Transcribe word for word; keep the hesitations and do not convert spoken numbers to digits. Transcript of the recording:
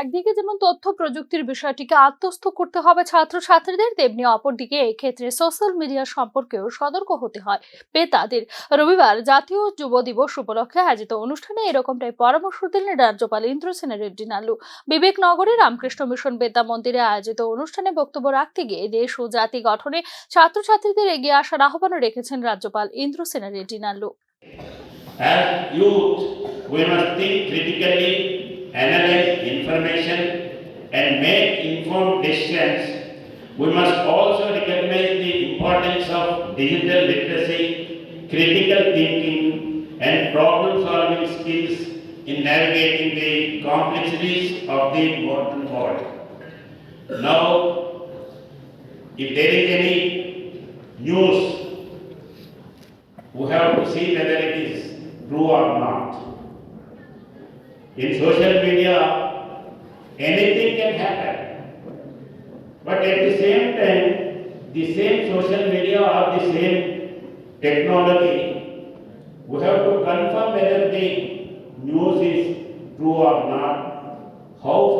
একদিকে যেমন তথ্য প্রযুক্তির বিষয়টিকে আত্মস্থ করতে হবে ছাত্রছাত্রীদের, তেমনি অপরদিকে এই ক্ষেত্রে সোশ্যাল মিডিয়া সম্পর্কেও সতর্ক হতে হবে তাদের। রবিবার জাতীয় যুব দিবস উপলক্ষে আয়োজিত অনুষ্ঠানে এরকমটাই পরামর্শ দিলেন রাজ্যপাল ইন্দ্রসেনা রেড্ডি নাল্লু। বিবেকনগরে রামকৃষ্ণ মিশন বিদ্যা মন্দিরে আয়োজিত অনুষ্ঠানে বক্তব্য রাখতে গিয়ে দেশ ও জাতি গঠনে ছাত্রছাত্রীদের এগিয়ে আসার আহ্বানও রেখেছেন রাজ্যপাল ইন্দ্রসেনা রেড্ডি Nallu. As youth, we must think critically, analyze information, and make informed decisions. We must also recognize the importance of digital literacy, critical thinking, and problem solving skills in navigating the complexities of the modern world. Now, if there is any news, we have to see whether it is true or not. In social media, anything can happen. But at the same time, the same social media or the same technology, we have to confirm whether the news is true or not, how